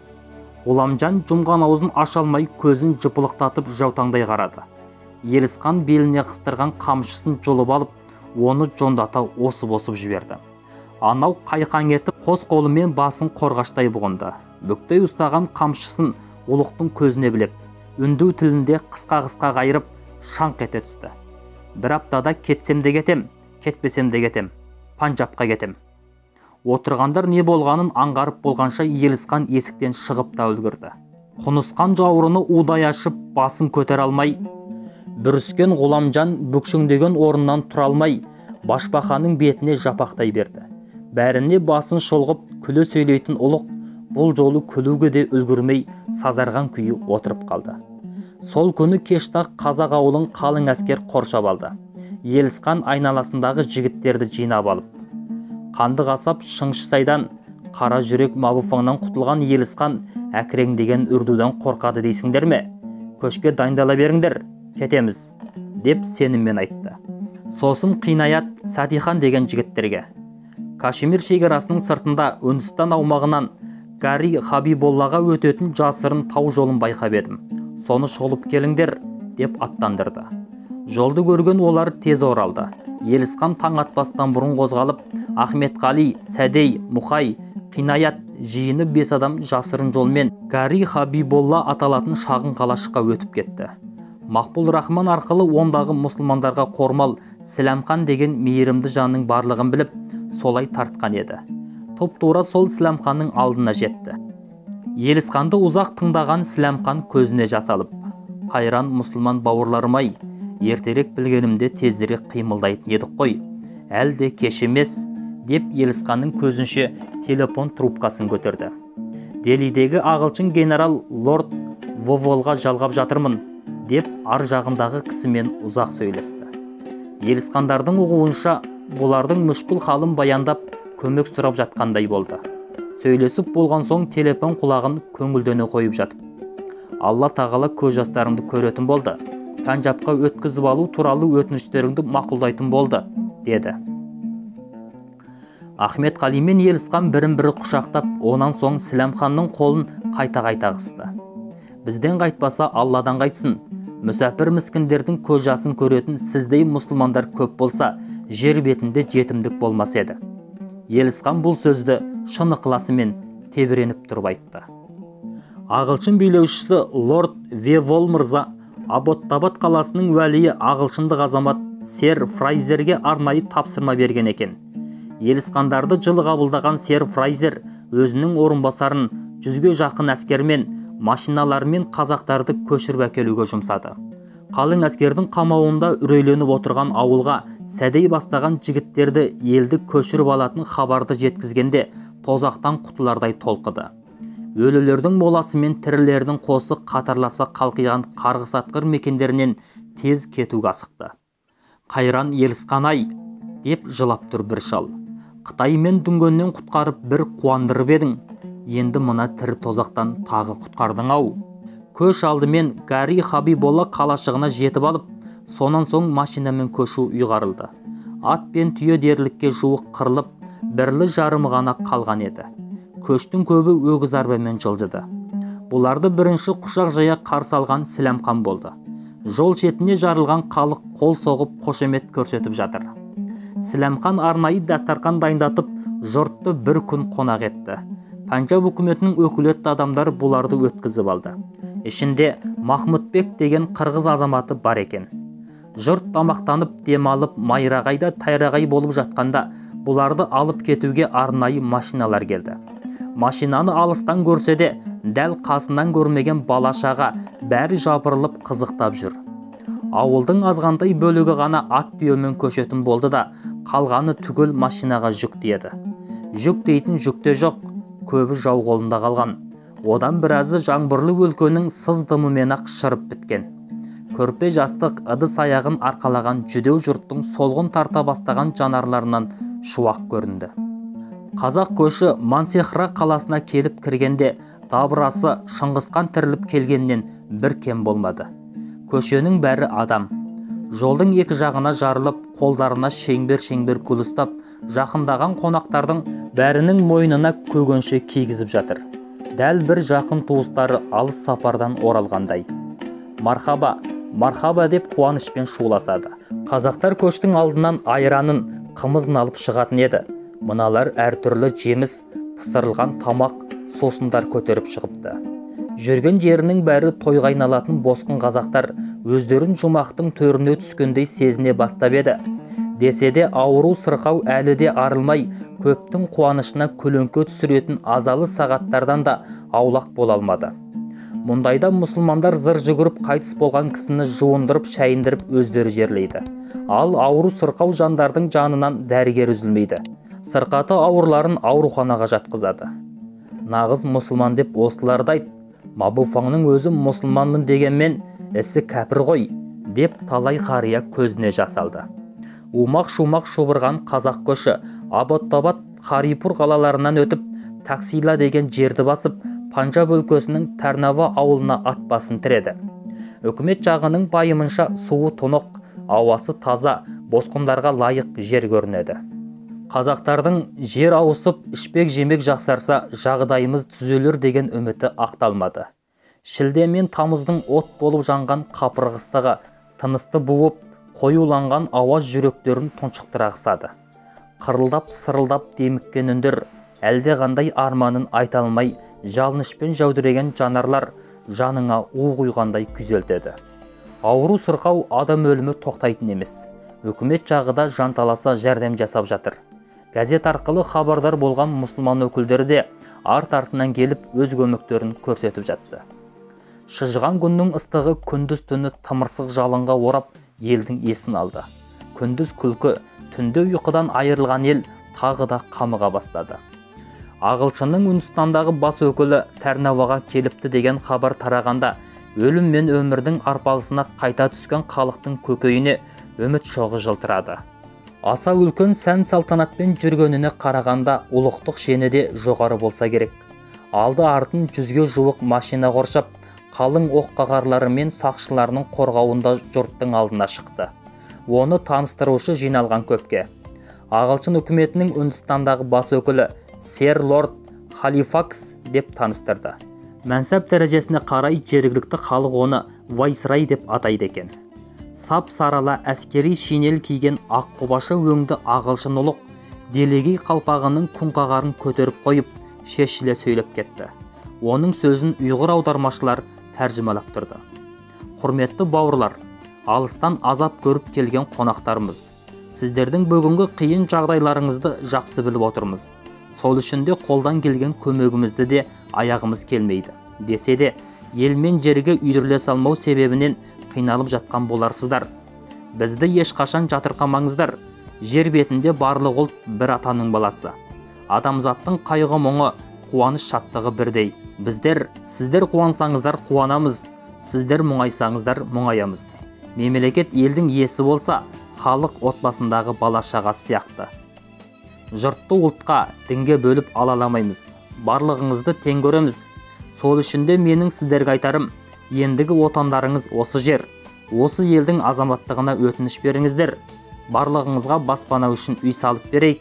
Ғұламжан жұмған аузын аша алмай көзін жыпылықтатып жаутаңдай қарады. Елісқан беліне қыстырған қамшысын жұлып алып, оны жондата осып-осып жіберді. Анау қайқаң етіп қос қолымен басын қорғаштай бұғынды. Бүктей ұстаған қамшысын ұлықтың көзіне білеп, үндеу тілінде қысқа-қысқа қайырып, шаңқ ете түсті. Бір аптада кетсем де кетем, кетпесем де кетем, Панджабқа кетем. Отырғандар не болғанын аңғарып болғанша Елісқан есіктен шығып та үлгерді. Құнысқан жауырыны удай ашып, басын көтере алмай, бүріскен Ғұламжан бүкшіңдеген орнынан тұра алмай, башбақаның бетіне жапақтай берді. Бәріне басын шұлғып, күле сөйлейтін ұлық бұл жолы күлуге де үлгермей сазарған күйі отырып қалды. Сол күні кешті-ақ қазақ ауылын қалың әскер қоршап алды. Елісхан айналасындағы жігіттерді жинап алып, қанды қасап Шыңшысайдан, қара жүрек Мабуфаңнан құтылған Елісхан әкіреңдеген үрдуден қорқады дейсіңдер ме? Көшке дайындала беріңдер, кетеміз, деп сеніммен айтты. Сосын Қинаят, Сәтихан деген жігіттерге Кашмир шекарасының сыртында Үндістан аумағынан Гари Хабиболлаға өтетін жасырын тау жолын байқап едім. Соны шолып келіңдер, деп аттандырды. Жолды көрген олар тез оралды. Елісхан таң атпастан бұрын қозғалып, Ахметқали, Сәдей, Мұқай, Қинаят жиыны 5 адам жасырын жолмен Гари Хабиболла аталатын шағын қалашыққа өтіп кетті. Мақбул Рахман арқылы ондағы мұсылмандарға қормал Сіләмхан деген мейірімді жанның барлығын біліп, солай тартқан еді. Топ-тура сол Сіләмханның алдына жетті. Елісханды ұзақ тыңдаған Сіләмхан көзіне жас алып, қайран мұсылман бауырларым-ай, ертерек білгенімде тезірек қимылдайтын едік қой, әлі де кеш емес, деп Елісханның көзінше телефон трубкасын көтерді. Делидегі ағылшын генерал лорд Воволға жалғап жатырмын, деп ар жағындағы кісімен ұзақ сөйлесті. Елісхандардың ұғуынша бұлардың мүшкіл халын баяндап көмек сұрап жатқандай болды. Сөйлесіп болған соң телефон құлағын көңілдене қойып жатып, Алла тағала көз жастарыңды көретін болды, Панжабқа өткізіп алу туралы өтініштеріңді мақұлдайтын болды, деді. Ахметқали мен Елісхан бірін-бірі құшақтап, онан соң Сіләмханның қолын қайта-қайта қысты. Бізден қайтпаса Алладан қайтсын. Мүсәпір міскіндердің көз жасын көретін сіздей мұсылмандар көп болса, жер бетінде жетімдік болмас еді. Елісхан бұл сөзді шын ықыласымен тебіреніп тұрып айтты. Ағылшын билеушісі лорд Вевол мырза Абботтабад қаласының уәлиі ағылшындық азамат сэр Фрайзерге арнайы тапсырма берген екен. Елісхандарды жылы қабылдаған сэр Фрайзер өзінің орынбасарын 100-ге жақын әскермен, машиналармен қазақтарды көшіріп әкелуге жұмсады. Қалың әскердің қамауында үрейленіп отырған ауылға Сәдей бастаған жігіттерді елді көшіріп алатын хабарды жеткізгенде тозақтан құтылардай толқыды. Өлілердің моласы мен тірілердің қосы қатарласа қалқиған қарғыс атқыр мекендерінен тез кетуге асықты. Қайран Елісхан-ай, деп жылап тұр бір шал. Қытай мен дүнгеннен құтқарып бір қуандырып едің, енді мына тірі тозақтан тағы құтқардың ау. Көш алдымен Гари Хабиболла қалашығына жетіп алып, сонан соң машинамен көшу ұйғарылды. Ат пен түйе дерлікке жуық қырылып, бірлі жарымы ғана қалған еді. Көштің көбі өгіз арбамен жылжыды. Бұларды бірінші құшақ жая қарсы алған Сіләмхан болды. Жол шетіне жарылған халық қол соғып қошемет көрсетіп жатыр. Сіләмхан арнайы дастарқан дайындатып, жұртты бір күн қонақ етті. Панжаб үкіметінің өкілетті адамдары бұларды өткізіп алды. Ішінде Махмұтбек деген қырғыз азаматы бар екен. Жұрт тамақтанып, демалып, майрағайда тайрағай болып жатқанда бұларды алып кетуге арнайы машиналар келді. Машинаны алыстан көрсе де, дәл қасынан көрмеген бала-шаға бәрі жапырылып қызықтап жүр. Ауылдың азғантай бөлігі ғана ат түйемен көшетін болды да, қалғаны түгел машинаға жүк тиеді. Жүк дейтін жүкте жоқ, көбі жау қолында қалған. Одан біразы жаңбырлы өлкенің сыз-дымымен-ақ шырып біткен. Көрпе жастық ыдыс аяғын арқалаған жүдеу жұрттың солғын тарта бастаған жанарларынан шуақ көрінді. Қазақ көші Мансехра қаласына келіп кіргенде дабырасы Шыңғысхан тіріліп келгеннен бір кем болмады. Көшенің бәрі адам. Жолдың екі жағына жарылып, қолдарына шеңбер-шеңбер гүл ұстап, жақындаған қонақтардың бәрінің мойнына көгенше кигізіп жатыр. Дәл бір жақын туыстары алыс сапардан оралғандай. Мархаба, мархаба деп қуанышпен шуласады. Қазақтар көштің алдынан айранын, қымызын алып шығатын еді. Мыналар әртүрлі жеміс, пысырылған тамақ, сосындар көтеріп шығыпты. Жүрген жерінің бәрі тойға айналатын босқын қазақтар өздерін жұмақтың төріне түскендей сезіне бастап еді. Десе де ауру сырқау әлі де арылмай, көптің қуанышына көлеңке түсіретін азалы сағаттардан да аулақ бола алмады. Мұндайда мұсылмандар зыр жүгіріп қайтыс болған кісіні жуындырып, шайындырып өздері жерлейді. Ал ауру сырқау жандардың жанынан дәрігер үзілмейді. Сырқаты ауырларын ауруханаға жатқызады. Нағыз мұсылман деп осыларды айт. Мабуфаңның өзі мұсылманмын дегенмен, Ісі кәпір ғой, деп талай қария көзіне жас алды. Умақ-шумақ шұбырған қазақ көші Абботтабад, Харипур қалаларынан өтіп, Таксила деген жерді басып, Панджаб өлкесінің Тарнава ауылына ат басын тіреді. Үкімет жағының пайымынша суы тұнық, ауасы таза, босқындарға лайық жер көрінеді. Қазақтардың жер ауысып, ішпек-жемек жақсарса, жағдайымыз түзелер деген үміті ақталмады. Шілде мен тамыздың от болып жанған қапырық ыстығы тынысты буып, қоюланған ауаз жүректерін тұншықтыра қысады. Қырылдап, сырылдап деміккен үндер, әлде қандай арманын айта алмай, жалынышпен жәудіреген жанарлар жаныңа у құйғандай күйзелтеді. Ауру сырқау, адам өлімі тоқтайтын емес. Үкімет жағы да жанталаса жәрдем жасап жатыр. Газет арқылы хабардар болған мұсылман өкілдері де арт-артынан келіп өз көмектерін көрсетіп жатты. Шыжыған күннің ыстығы күндіз түні тымырсық жалынға орап елдің есін алды. Күндіз күлкі, түнде ұйқыдан айырылған ел тағы да қамыға бастады. Ағылшынның Үндістандағы бас өкілі Тарнаваға келіпті деген хабар тарағанда өлім мен өмірдің арпалысына қайта түскен халықтың көкейіне үміт шоғы жылтырады. Аса үлкен сән салтанатпен жүргеніне қарағанда ұлықтық шені де жоғары болса керек. Алды артын 100-ге жуық машина қоршап, қалың оқ қағарлары мен сақшыларының қорғауында жұрттың алдына шықты. Оны таныстырушы жиналған көпке. Ағылшын үкіметінің Үндістандағы бас өкілі Сэр Лорд Халифакс деп таныстырды. Мәнсап дәрежесіне қарай жергілікті халық оны Вайсрай деп атайды екен. Сап сарала әскери шинель киген ақ құбаша өңді ағылшын ұлық делегей қалпағының күнқағарын көтеріп қойып, шешіле сөйлеп кетті. Оның сөзін ұйғыр аудармашылар тәржімалап тұрды. Құрметті бауырлар, алыстан азап көріп келген қонақтарымыз, сіздердің бүгінгі қиын жағдайларыңызды жақсы біліп отырмыз. Сол үшін де қолдан келген көмегімізді де аяғымыз келмейді. Десе де, ел мен жерге үйіріле салмау себебінен қиналып жатқан боларсыздар. Бізді ешқашан жатырқамаңыздар. Жер бетінде барлық ұлт бір атаның баласы. Адамзаттың қайғы мұңы, қуаныш шаттығы бірдей. Біздер, сіздер қуансаңыздар қуанамыз, сіздер мұңайсаңыздар мұңаямыз. Мемлекет елдің иесі болса, халық отбасындағы бала шағасы сияқты. Жұртты ұлтқа, дінге бөліп ала алмаймыз. Барлығыңызды тең көреміз. Сол үшін де менің сіздерге айтарым, ендігі отандарыңыз осы жер. Осы елдің азаматтығына өтініш беріңіздер. Барлығыңызға баспана үшін үй салып берейік.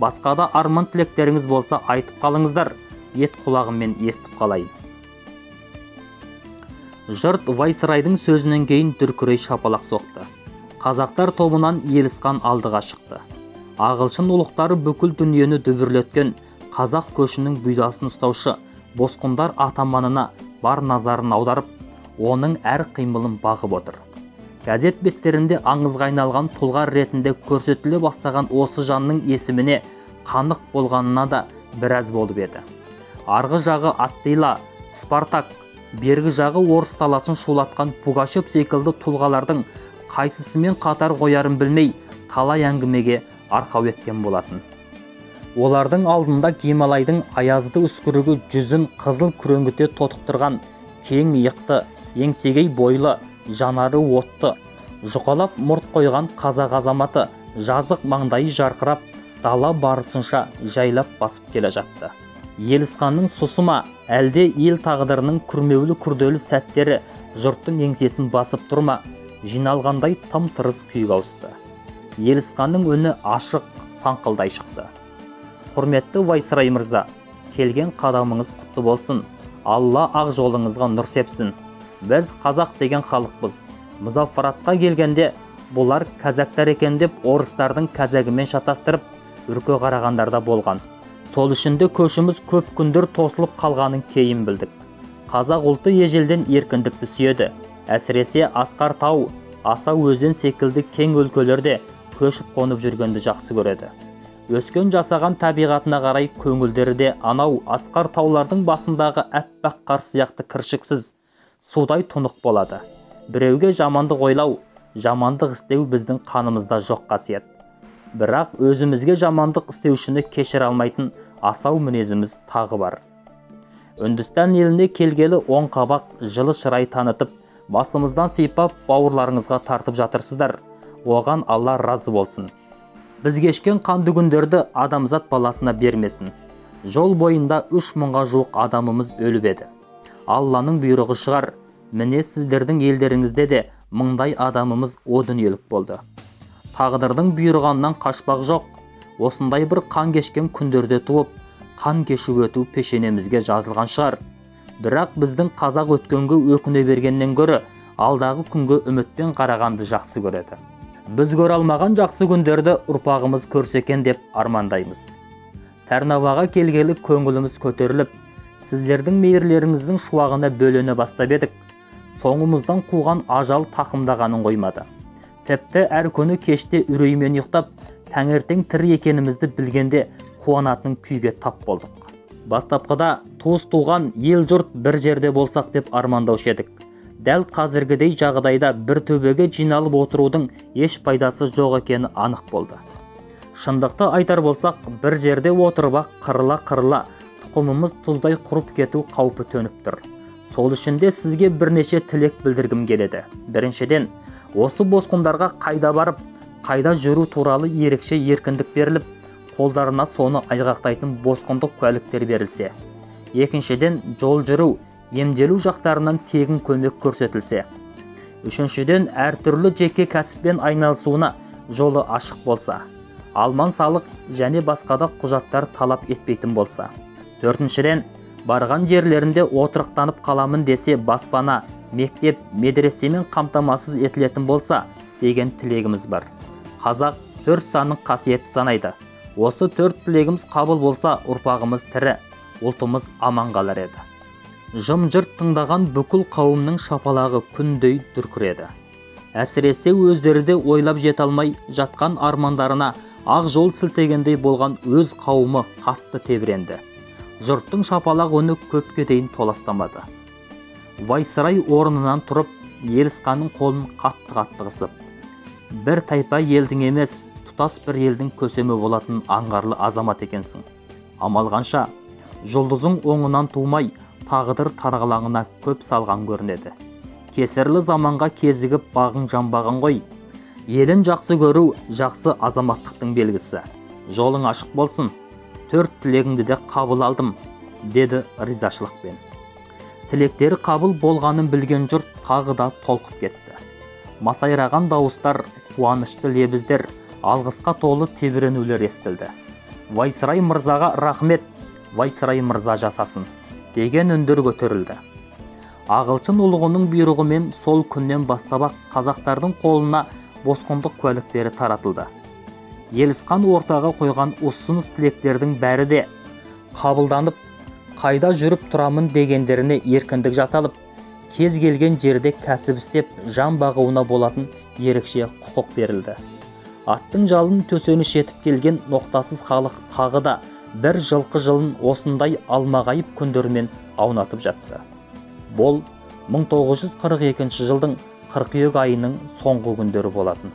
Басқа да арман тілектеріңіз болса айтып қалыңыздар. Ет құлағыммен естіп қалайын. Жұрт Вайсрайдың сөзінен кейін дүркірей шапалақ соқты. Қазақтар тобынан Елісқан алдыға шықты. Ағылшын ұлықтары бүкіл дүниені дүбірлеткен қазақ көшінің бұйдасын ұстаушы босқындар атаманына бар назарын аударып, оның әр қимылын бағып отыр. Газет беттерінде аңызға айналған тұлға ретінде көрсетіле бастаған осы жанның есіміне қанық болғанына да біраз болып еді. Арғы жағы Аттила, Спартак, бергі жағы орыс даласын шулатқан Пугачев секілді тұлғалардың қайсысымен қатар қоярын білмей, талай әңгімеге арқау еткен болатын. Олардың алдында Гималайдың аязды үскірігі жүзін қызыл күреңгіте тотықтырған кең иықты, еңсегей бойлы, жанары отты, жұқалап мұрт қойған қазақ азаматы жазық маңдайы жарқырап, дала барысынша жайлап басып келе жатты. Елісқанның сұсы ма, әлде ел тағдырының күрмеулі күрделі сәттері жұрттың еңсесін басып тұр ма, жиналғандай тым-тырыс күйге ауысты. Елісқанның үні ашық, саңқылдай шықты. Құрметті Вайсрай мырза, келген қадамыңыз құтты болсын. Алла ақ жолыңызға нұр сепсін. Біз қазақ деген халықпыз. Мұзаффаратқа келгенде бұлар казактар екен деп орыстардың казагымен шатастырып, үрке қарағандар да болған. Сол үшін де көшіміз көп күндер тосылып қалғанын кейін білдік. Қазақ ұлты ежелден еркіндікті сүйеді. Әсіресе асқар тау, аса өзен секілді кең өлкелерде көшіп қонып жүргенді жақсы көреді. Өскен жасаған табиғатына қарай көңілдері де анау асқар таулардың басындағы әппақ қар сияқты кіршіксіз, судай тұнық болады. Біреуге жамандық ойлау, жамандық істеу біздің қанымызда жоқ қасиет. Бірақ өзімізге жамандық істеушіні кешіре алмайтын асау мінезіміз тағы бар. Үндістан еліне келгелі оң қабақ жылы шырай танытып, Басымыздан сипап бауырларыңызға тартып жатырсыздар. Оған Алла разы болсын. Біз кешкен қанды күндерді адамзат баласына бермесін. Жол бойында 3000-ға жуық адамымыз өліп еді. Алланың бұйрығы шығар. Міне сіздердің елдеріңізде де мыңдай адамымыз о дүниелік болды. Тағдырдың бұйырғанынан қашпақ жоқ. Осындай бір қан кешкен күндерде туып, қан кешіп өту пешенемізге жазылған шығар. Бірақ біздің қазақ өткенге өкіне бергеннен гөрі алдағы күнге үмітпен қарағанды жақсы көреді. Біз көре алмаған жақсы күндерді ұрпағымыз көрсе екен деп армандаймыз. Тарнаваға келгелі көңіліміз көтеріліп, сіздердің мейірлеріңіздің шуағына бөлене бастап едік. Соңымыздан қуған ажал тақымдағанын қоймады. Тіпті әр күні кеште үреймен ұйықтап, таңертең тірі екенімізді білгенде қуанатын күйге тап болдық. Бастапқыда туыс туған ел жұрт бір жерде болсақ деп армандаушы едік. Дәл қазіргідей жағдайда бір төбеге жиналып отырудың еш пайдасы жоқ екені анық болды. Шындықты айтар болсақ, бір жерде отырып-ақ қырыла-қырыла тұқымымыз тұздай құрып кету қаупі төніп тұр. Сол үшін де сізге бірнеше тілек білдіргім келеді. Біріншіден, осы босқындарға қайда барып, қайда жүру туралы ерекше еркіндік беріліп, қолдарына соны айғақтайтын босқындық куәліктер берілсе. Екіншіден, жол жүру, емделу жақтарынан тегін көмек көрсетілсе. Үшіншіден, әртүрлі жеке кәсіппен айналысуына жолы ашық болса. Алман салық және басқа да құжаттар талап етпейтін болса. Төртіншіден, барған жерлерінде отырықтанып қаламын десе баспана, мектеп, медресемен қамтамасыз етілетін болса деген тілегіміз бар. Қазақ төрт санын қасиетті санайды. Осы төрт тілегіміз қабыл болса, ұрпағымыз тірі, ұлтымыз аман қалар еді. Жым-жырт тыңдаған бүкіл қауымның шапалағы күндей дүркіреді. Әсіресе өздері де ойлап жете алмай жатқан армандарына ақ жол сілтегендей болған өз қауымы қатты тебіренді. Жұрттың шапалақ үні көпке дейін толастамады. Вайсырай орнынан тұрып, Елісқанның қолын қатты-қатты қысып, бір тайпа елдің емес, тұтас бір елдің көсемі болатын аңғарлы азамат екенсің. Амал қанша, жұлдызың оңынан тумай, тағдыр тарғылаңына көп салған көрінеді. Кесірлі заманға кезігіп бағың жанбаған ғой. Елін жақсы көру жақсы азаматтықтың белгісі. Жолың ашық болсын. Төрт тілегіңді де қабыл алдым, деді ризашылықпен. Тілектері қабыл болғанын білген жұрт тағы да толқып кетті. Масайраған дауыстар, қуанышты лебіздер, алғысқа толы тебіренулер естілді. Вайсырай мырзаға рахмет, Вайсырай мырза жасасын, деген үндер көтерілді. Ағылшын ұлығының бұйрығымен сол күннен бастап қазақтардың қолына босқындық куәліктері таратылды. Елісқан ортаға қойған ұсыныс тілектердің бәрі де қабылданып, қайда жүріп тұрамын дегендеріне еркіндік жасалып, кез келген жерде кәсіп істеп, жан бағуына болатын ерекше құқық берілді. Аттың жалын төсеніш етіп келген ноқтасыз халық тағы да бір жылқы жылын осындай алмағайып күндермен аунатып жатты. Бұл 1942 жылдың қыркүйек айының соңғы күндері болатын.